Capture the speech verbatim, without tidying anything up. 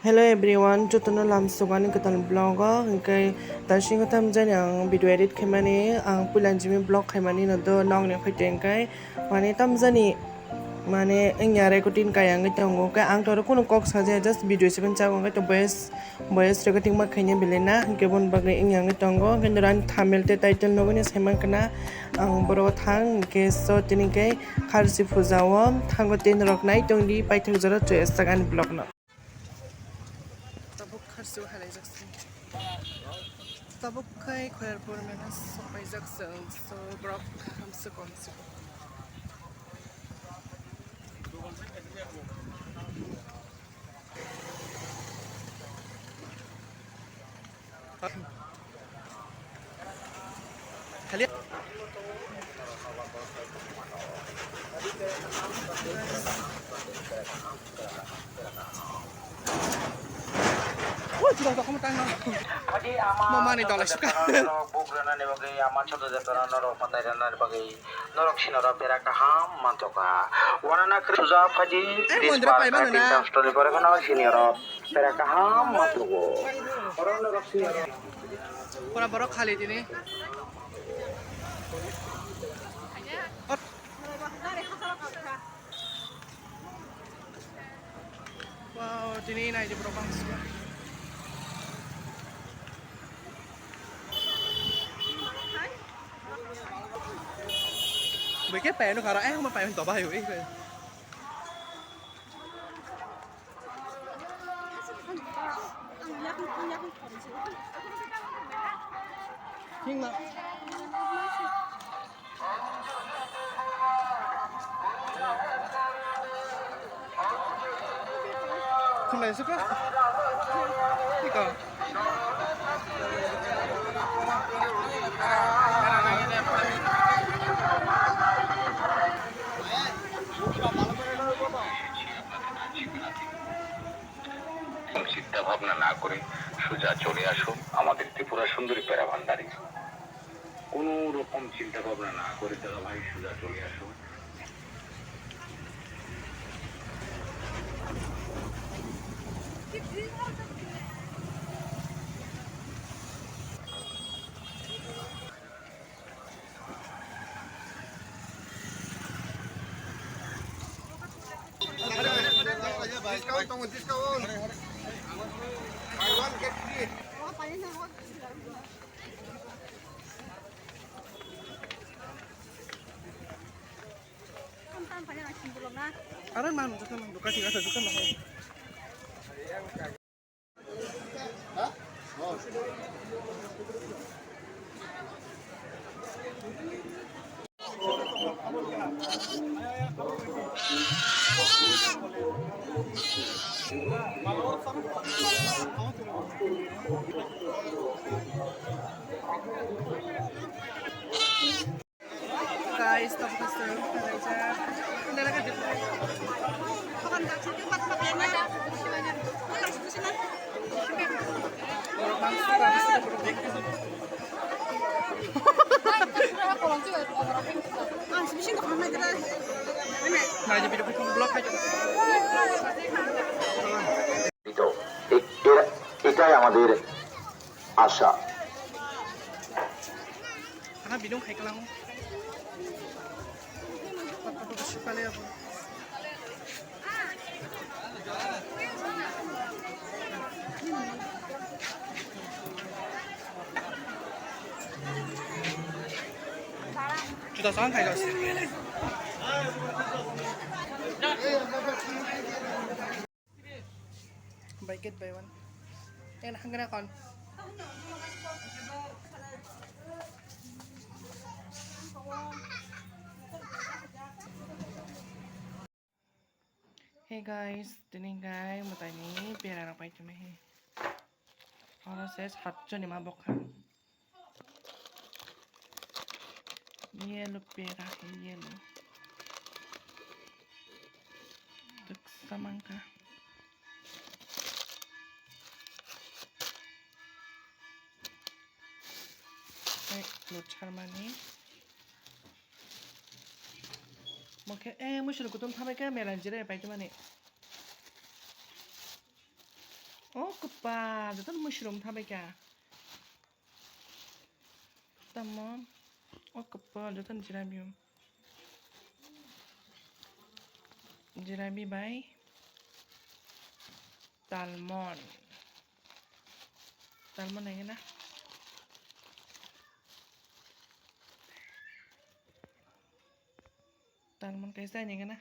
Hello everyone, jotono lamsok ani kwtal vlog o, hwnkhe daising tamjani ang video edit khaimani, ang puila jimi vlog khaimani no do nokni phaitwi hwnkhe, mane tamjani, mane wngya recording kaya wngwi tongo, khe ang toro kunu kok sajaya, just video se manchago, hwnkhe to voice, voice recording ma khaina belai na, hwnkhe boni bagwi wngya wngwi tongo, hwnkhe norok ani thumbnail tei title nugwi no saimankha na, ang boro thang, hwnkhe so tini khe kharsi puja o thango tei norok nai tongdi paithak jora choya sak ani vlog no. Tabuk kharsi o halaijak se. Tabuk khai Khoyarpur mela sopaijak se, so borok hamswk komswk. Mama ni dola suka. Bugrana ni bagwi ama choto jatara norok matai rana ni bagwi norok sinoro bera kaham mantoka. Wanana kri suja phaji. Eh, mondro pai mano na. Stori pore kono sinoro bera kaham mantogo. Oro norok sinoro. Pura borok khali tini. Wow, tini nai di borok bangsa. Bwkhe payano khara, eh, ma payan toba hayo, eh. Hingma. Khumlai suka. Iko. চিন্তা ভাবনা না করে সোজা চলে আসুন আমাদের ত্রিপুরা সুন্দরী প্যারা ভান্ডারে। কোনো রকম চিন্তা ভাবনা না করে দাদা ভাই সোজা চলে আসুন। Discount tongo, discount. Buy one get three. Are man, jota man, duka tiga sa, jota man. Guys, tabuk kaisa kalaijak. এটাই আমাদের আশা। Aha, bidung khai klango. Sipale abo. Juta song khai gas. Buy get buy one. Yan hangna kon. Hey guys, tini guys, mutani pera rok pai tumi he. Oro se satcho ni ma bokha. Yellow pera, yellow. Twksa mankha. Tei lut sarmani. Mokhe, eh, muisuni kutung thabai khe melanjire pai tongmani. O kwpal, jotono muisrom thabaikha. Tamo, o kwpal, jotono jirabi. Jirabi bai talmon. Talmon nai gana. Talmon kaisa nai gana.